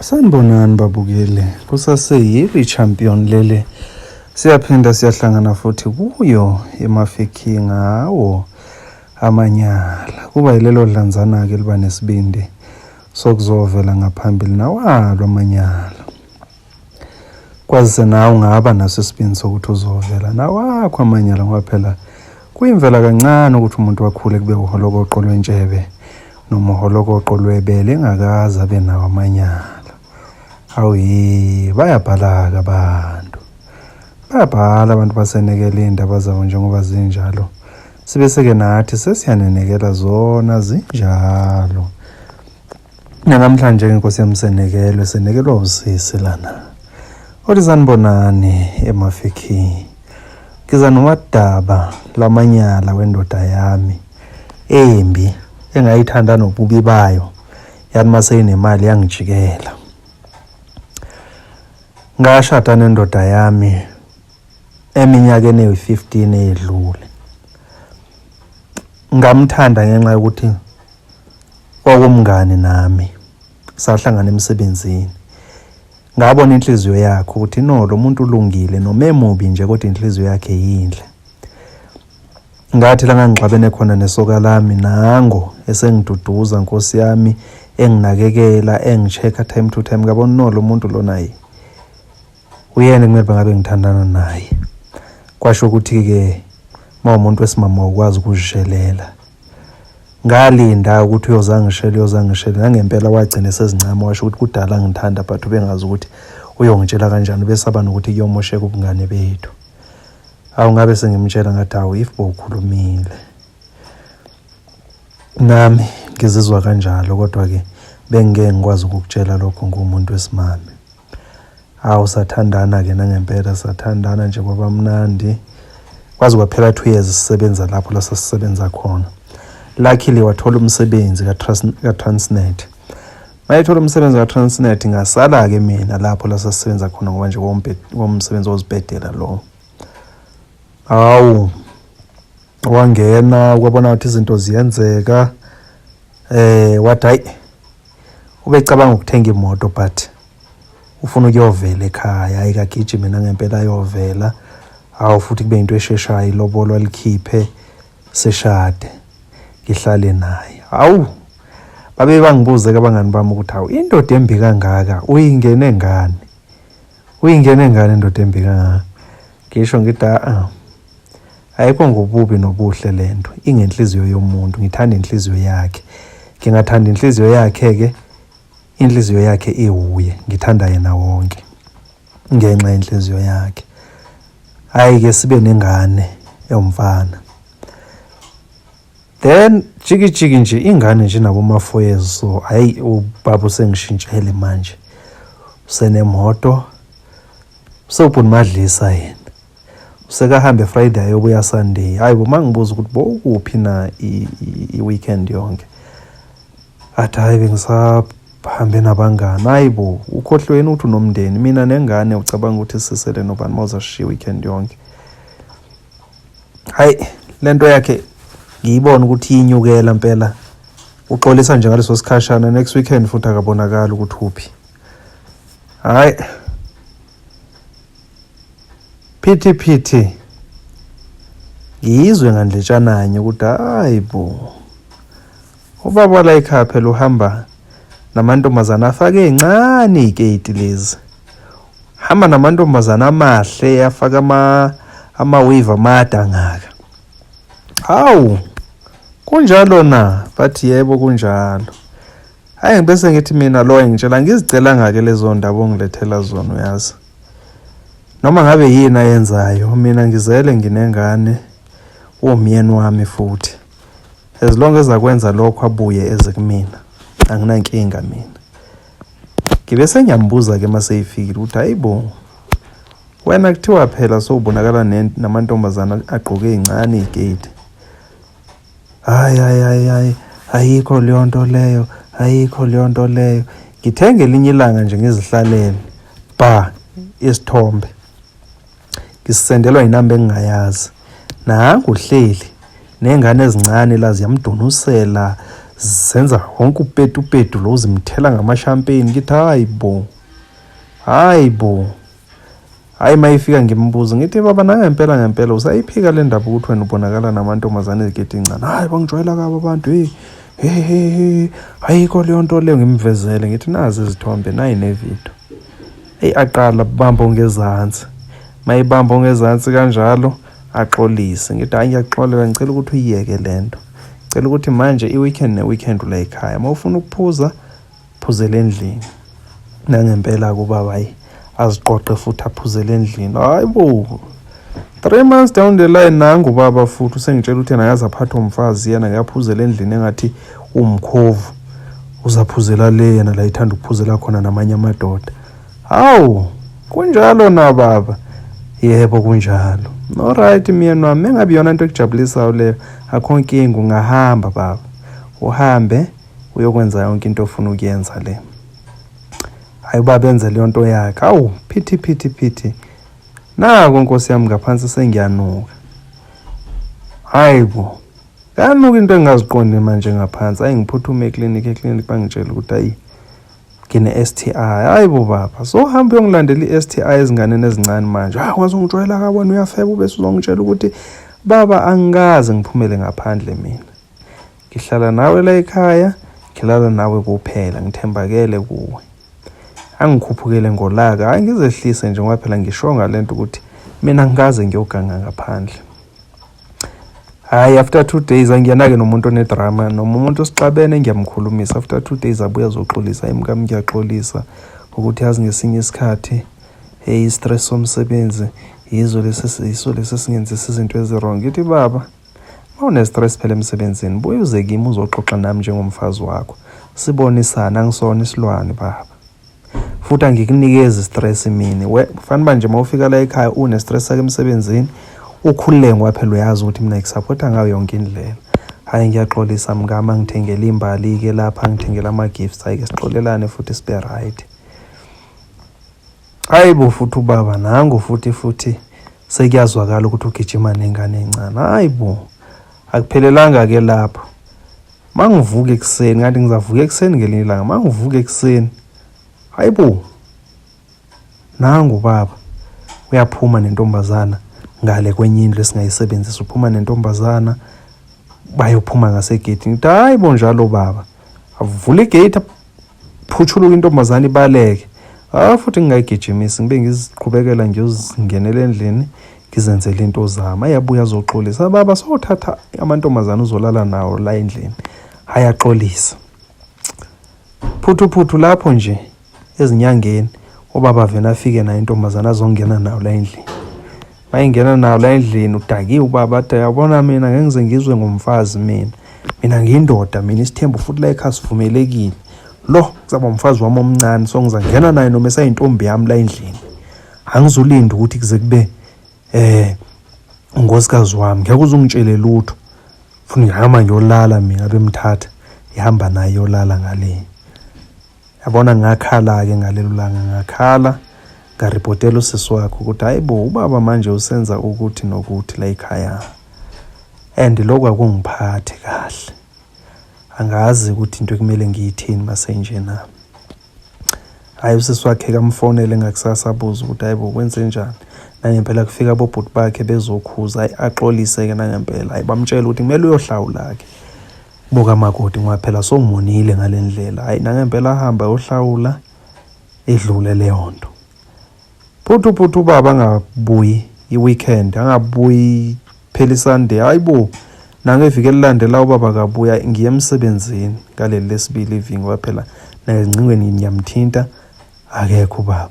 Sanibonani babukeli, kusaseyilo i-champion leli. Siyaphinda siyahlangana futhi kuyo iMafikeng ngawo amanyala. Kuba yilelo dlanzana-ke liba nesibindi sokuzovela ngaphambili nawalo amanyala. Kwazise nawe ungaba naso isibindi sokuthi uzovela nawakho amanyala ngoba phela kuyimvela kancane ukuthi umuntu akhule kube uholokoqo lwentshebe noma uholokoqo lwebele engakaze abe nawo amanyala. Hawu ye, bayabhala-ke abantu. Bayabhala abantu basenekela iy'ndaba zabo njengoba zinjalo. Sibe seke nathi sesiyanenekela zona zinjalo. Nanamhlanje inkosi yami senekelwe, senekelwa usisi lana. Othi sanibonani emafikhi. Ngiza nomadaba lamanyala wendoda yami embi engayithanda nobubi bayo. Yathi mase inemali yangijikela. Ngashada nendoda yami eminyakeni eyi-15 eyedlule. Ngamthanda ngenxa yokuthi kwakumngani nami, sahlangana emsebenzini. Ngabona inhliziyo yakhe ukuthi no lo muntu ulungile noma emubi nje kodwa inhliziyo yakhe yinhle. Ngathi la ngangixabene khona nesoka lami nango esengiduduza nkosi yami enginakekela engi-check-a time to time ngabona no lo muntu lona yi uyena kumele ngabe ngithandana naye. Kwasho ukuthi-ke uma umuntu wesimame awukwazi ukuzishelela. Ngalinda ukuthi uyozangishela uyozangishela nangempela wagcina esezincama washo ukuthi kudala ngithanda but ubengazi ukuthi uyongitshela kanjani ubesaba nokuthi kuyomosheka ubungane bethu. Awu ngabe sengimtshela ngathi awu if bowukhulumile. Nami ngizizwa kanjalo kodwa-ke bengike ngikwazi ukukutshela lokho ngumuntu wesimame. Awu sathandana-ke nangempela sathandana nje kwaba mnandi. Kwaze kwaphela 2 years sisebenza lapho la sasisebenza khona. Luckily wathola umsebenzi ka-Transnet. Mayethola umsebenzi ka-Transnet ngasala-ke mina lapho la sasisebenza khona ngoba nje kwawumsebenzi wozibhedela lo. Hawu wangena kwabona ukuthi izinto ziyenzeka wathi hayi ubecabanga ukuthenga imoto but ufuna ukuyovela ekhaya hayi kagijime nangempela ayovela hawu futhi kube into esheshayo ilobolo alikhiphe seshade ngihlale naye. Hawu babe bangibuze-ke abangani bami ukuthi hawu indoda embi kangaka uyingene ngani? Uyingene ngani indoda embi kangaka? Ngisho ngithi a ayikho ngobubi nobuhle lento ingenhliziyo yomuntu ngithanda inhliziyo yakhe. Ngingathanda inhliziyo yakhe-ke inhliziyo yakhe iwuye ngithanda yena wonke ngenxa yenhliziyo yakhe. Hhayi-ke sibe nengane ewumfana. Then jiki jiki nje ingane nje nabo ma-4 years so hhayi ubaba usengishintshele manje. Usenemoto usewubhuti madlisa yena. Usekahambe Friday ayobuya Sunday. Hayi bo mangibuza ukuthi bowukuphi na i-weekend yonke. Athi hayi bengisahambe nabangani. Hayi bo ukhohlweni ukuthi unomndeni. Mina nengane ucabanga ukuthi sisele nobani mawuzashiya weekend yonke. Hayi lento yakhe ngiyibona ukuthi iyinyukela mpela. Uxolisa nje ngaleso sikhashana next weekend futhi akabonakali ukuthi uphi. Hayi phithi phithi ngiyizwe ngandletshananye ukuthi hayi bo ubaba la ekhaya phela uhamba namantombazana afake ey'ncane iy'keti lezi. Hamba namantombazana amahle afake ama-weave amade angaka. Hawu kunjalo na? Bathi yebo kunjalo. Hhayi ngibese ngithi mina lo engitshela ngizicelanga-ke lezo ndaba ongilethela zona uyazi. Noma ngabe yini ayenzayo mina ngizele nginengane uwumyeni wami futhi. As long as akwenza lokho abuye eze kumina anginankinga mina. Ngibe sengiyambuza-ke uma seyifikile ukuthi hayi bo wena kuthiwa phela sowubonakala namantombazana agqoke ey'ncane iy'keti. Hayi hayi hayi hayi ayikho leyo nto leyo ayikho leyo nto leyo. Ngithe ngelinye ilanga nje ngizihlalele bha isithombe ngisisendelwa inamba engingayazi. Nangu uhleli ney'ngane ezincane la ziyamdunusela Zenza wonke upetupetu lo zimthela ngamashampeni ngithi hayi bo. Hayi bo. Hayi mayifika ngimbuza ngithi baba nangempela ngempela usayiphika le ndaba ukuthi wena ubonakala namantombazane eziketi encane. Hayi bangijwayela kabi abantu hey. Hey hey hey. Ayikho leyo nto leyo ngimvezele ngithi nazi izithombe nayi nevideo. Eyi aqala bamba ongezansi. Mayibamba ongezansi kanjalo axolise ngithi hayi ngiyakuxolela ngicela ukuthi uyiyeke le nto. Cela ukuthi manje i-weekend ne-weekend ula ekhaya. Uma ufuna ukuphuza phuzela endlini. Nangempela ubaba hayi aziqoqe futhi aphuzele endlini. Hayi bo. 3 months down the line nangu ubaba futhi usengitshela ukuthi yena akaze aphathwe umfazi yena ngiyaphuzela endlini engathi umkhovu uzaphuzela le yena la ithanda ukuphuzela khona namanye amadoda. Hawu, kunjalo na baba? Yebo kunjalo. Alright myeni wami, engabe iyona into ekujabulisayo leyo, akho nkinga ungahamba baba. Uhambe uyokwenza yonke into ofuna ukuyenza le. Hayi ubaba enze leyo nto yakhe. Hawu, phithi phithi phithi. Nako nkosi yami ngaphansi sengiyanuka. Hayi bo. Kanuka into engingaziqondi manje ngaphansi. Ayi ngiphuthume eklinikhi, eklinikhi bangitshela ukuthi ayi ngine-STI. Hayi bo baba, sohamba uyongilandela i-STI ezinganeni ezincane manje. Hayi ungazongijwayela kabona uyafeba ubese uzongitshela ukuthi baba angikaze ngiphumele ngaphandle mina. Ngihlala nawe la ekhaya, ngilala nawe kuphela, ngithembakele kuwe. Angikhuphukele ngolaka, hayi ngizehlise nje ngoba phela ngisho ngale nto ukuthi mina angikaze ngiyoganga ngaphandle. Hhayi after 2 days angiyena-ke nomuntu onedrama noma umuntu osixabene ngiyamkhulumisa after 2 days abuye azoxolisa hayi mkami ngiyaxolisa ukuthi yazi ngesinye isikhathi hey i-stress somsebenzi yizo lesi yiso lesi esingenzisa izinto ezi-wrong. Ngithi baba uma une-stress phela emsebenzini buye uze kimi uzoxoxa nami njengomfazi wakho sibonisane angisona isilwane baba. Futhi angikunikezi stress mina we fanele uba nje uma ufika la ekhaya une-stress sakho emsebenzini ukhululeke ngoba phela uyazi ukuthi mina ngikusapotha ngayo yonke indlela. Hhayi ngiyaxolisa mkami angithengele imbali-ke lapha angithengele ama-gifts hhayi-ke sixolelane futhi sibe right. Hayi bo futhi ubaba nangu futhi futhi sekuyazwakala ukuthi ugijima nengane encane. Hayi bo akuphelelanga-ke lapho. Mangivuka ekuseni kanti ngizavuka ekuseni ngelinye ilanga mangivuka ekuseni hayi bo nangu baba uyaphuma nentombazana ngale kwenye indlu esingayisebenzisa uphuma nentombazana bayophuma ngasegeyithini. Ngithi hayi bo njalo baba avule igate phuthuluka intombazane ibaleke. Ah futhi ngingayigijimisi ngibe ngiziqhubekela ngiyozingenela endlini ngizenzele into zami. Ayabuya azoxolisa baba sowuthatha amantombazane uzolala nawo la endlini. Hayi axolisa. Phuthu phuthu lapho nje ezinyangeni ubaba vena afike naye intombazane azongena nayo la endlini. Mayingena nayo la endlini udakiwe ubaba athi yabona mina ngeke ngize ngizwe ngomfazi mina. Mina ngiyindoda mina isithembu futhi la ekhaya sivumelekile. Lo kuzaba umfazi wami omncane so ngizangena naye noma esayintombi yami la endlini. Angizulinda ukuthi kuze kube unkosikazi wami ngeke uze ungitshele lutho. Funa ngihamba ngiyolala mina bemthatha ihamba naye yolala ngale. Yabona ngakhala-ke ngalelo langa ngakhala ngaripotela usisi wakhe ukuthi hayi bo ubaba manje usenza ukuthi nokuthi la ekhaya and lokhu akungiphathi kahle. Angazi ukuthi into ekumele ngiyithini masenjena. Hhayi usisi wakhe kamfonele ngakusasa abuze ukuthi hayi bo kwenzenjani. Nangempela kufika abobhuti bakhe bezokhuza hhayi axolise-ke nangempela. Hhayi bamtshela ukuthi kumele uyohlawula-ke bukamakoti ngoba phela sowumonile ngale ndlela. Hhayi nangempela ahambe ayohlawula idlule leyo nto. Phuthu phuthu ubaba angabuyi i-weekend angabuyi phela i-Sunday. Hayi bo nangeviki elilandelayo ubaba akabuya ngiye emsebenzini ngaleli lesibili iviki ngoba phela nezingcingweni ngiyamthinta akekho ubaba.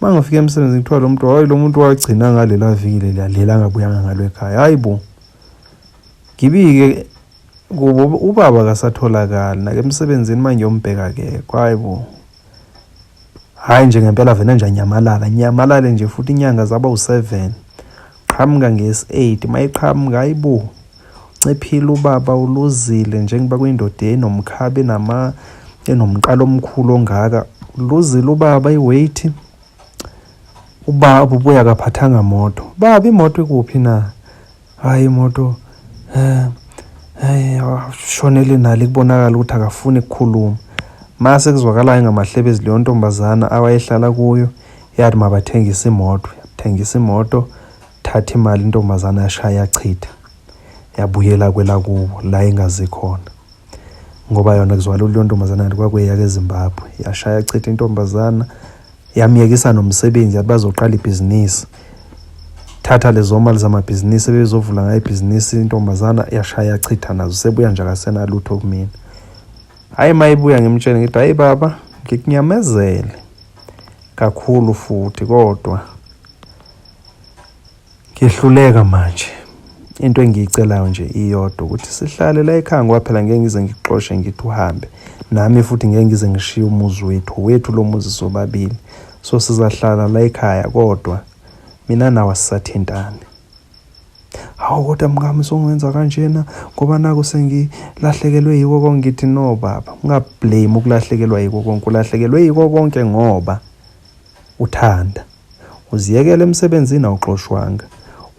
Uma ngifika emsebenzini kuthiwa lo muntu hayi lo muntu wagcina ngalela viki leliya lela angabuyanga ngalo ekhaya. Hayi bo ngibike kubo ubaba akasatholakali nake emsebenzini manje ngiyombheka akekho. Hayi bo. Hhayi nje ngempela vele nje anyamalala nyamalale nje futhi inyanga zaba u-7 qhamuka ngesi-8 mayiqhamuka hayi bo nciphile ubaba uluzile njengoba kuyindoda enomkhabe enama enomqalo omkhulu ongaka uluzile ubaba i-weight ubaba ubuya akaphathanga moto baba imoto ikuphi na hayi imoto eh Hayi, shonele nalo kubonakala ukuthi akafuni ukukhuluma. Mase kuzwakala ngamahlebezi leyo ntombazana awayehlala kuyo yathi mabathengise imoto. Yathengisa imoto, thatha imali intombazana yashaya yachitha. Yabuyela kwelakubo la ingazi khona. Ngoba yona kuzwakala ukuthi leyo ntombazana kanti kwakuyeyake eZimbabwe. Yashaya yachitha intombazana, yamyekisa nomsebenzi yathi bazoqala ibhizinisi. Thatha lezo mali zamabhizinisi ebezovula ngayo ibhizinisi intombazana yashaya yachitha nazo sebuya nje akasenalutho kumina. Hhayi uma ibuya ngimtshele ngithi hhayi baba ngikunyamezele kakhulu futhi kodwa ngiyehluleka manje. Into engiyicelayo nje iyodwa ukuthi sihlale la ekhaya ngoba phela ngeke ngize ngikuxoshe ngithi uhambe. Nami futhi ngeke ngize ngishiye umuzi wethu, wethu lo muzi sobabili. So sizahlala la ekhaya kodwa mina nawe asisathintani. Hawu kodwa mkami songenza kanjena ngoba naku sengilahlekelwe yiko konke. Ngithi no baba, ungablame ukulahlekelwa yiko konke, ulahlekelwe yiko konke ngoba uthanda. Uziyekele emsebenzini awuxoshwanga.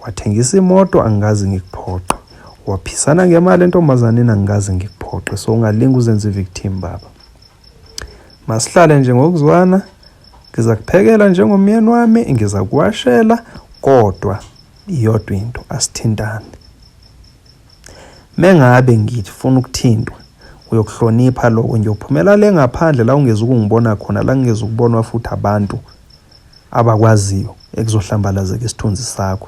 Wathengisa imoto angikaze ngikuphoqe. Waphisana ngemali entombazaneni angikaze ngikuphoqe. So ungalingi uzenze i-victim baba. Masihlale nje ngokuzwana, ngizakuphekela njengomyeni wami, ngizakuwashela kodwa iyodwa into asithintane. Mengabe ngifuna ukuthintwa uyokuhlonipha lokho, ngiyophumela le ngaphandle la ungeze ukungibona khona, la ngingeze ukubonwa futhi abantu abakwaziyo ekuzohlambalazeka isithunzi sakho.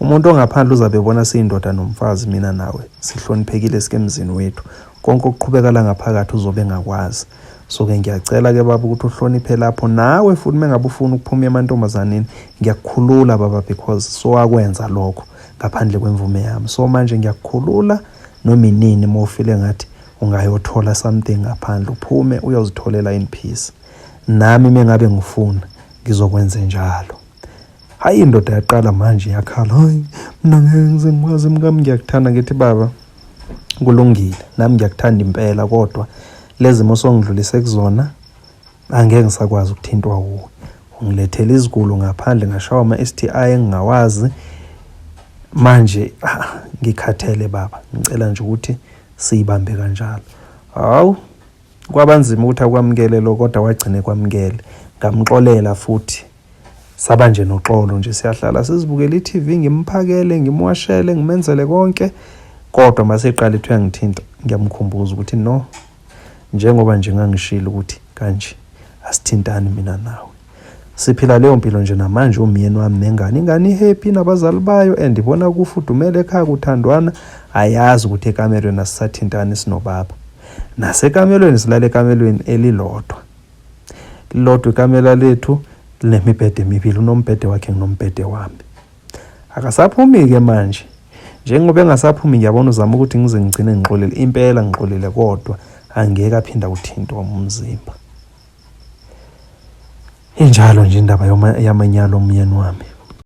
Umuntu ongaphandle uzabe ebona siyindoda nomfazi mina nawe sihloniphekile sike emzini wethu. Konke okuqhubeka la ngaphakathi uzobe engakwazi. So-ke ngiyacela-ke baba ukuthi uhloniphe lapho nawe futhi mengabe ufuna ukuphuma emantombazaneni ngiyakukhulula baba because sowakwenza lokho ngaphandle kwemvume yami. So manje ngiyakukhulula noma inini uma ufile ngathi ungayothola something ngaphandle uphume uyozitholela in peace. Nami mengabe ngifuna ngizokwenza njalo. Hayi indoda yaqala manje yakhala, hayi mina ngeke ngize ngikwazi mkami ngiyakuthanda. Ngithi baba kulungile nami ngiyakuthanda impela kodwa lezi zimo songidlulise kuzona angeke ngisakwazi ukuthintwa wuwe. Ungilethele izigulo ngaphandle ngashawa ama-S_T_I engingawazi manje ngikhathele baba, ngicela nje ukuthi siyibambe kanjalo. Hawu kwabanzima ukuthi akwamukele lo kodwa wagcina ekwamukele, ngamxolela futhi saba nje noxolo nje siyahlala sizibukele i-TV ngimphakele ngimwashele ngimenzele konke kodwa mase eqala ethi uyangithinta ngiyamkhumbuza ukuthi no njengoba nje ngangishilo ukuthi kanje asithintani mina nawe. Siphila leyo mpilo nje namanje umyeni wami nengane, ingane i-happy nabazali bayo and ibona kufudumele ekhaya kuthandwana, ayazi ukuthi ekamerweni asisathintani sinobaba. Nasekamelweni silala ekamelweni elilodwa. Lilodwa ikamela lethu linemibhede emibili, unombhede wakhe nginombhede wami. Akasaphumi-ke manje. Njengoba engasaphumi ngiyabona uzama ukuthi ngize ngigcine ngixolile. Impela ngixolile kodwa angeke aphinde awuthinte wami umzimba. Injalo nje indaba yamanyala omyeni wami.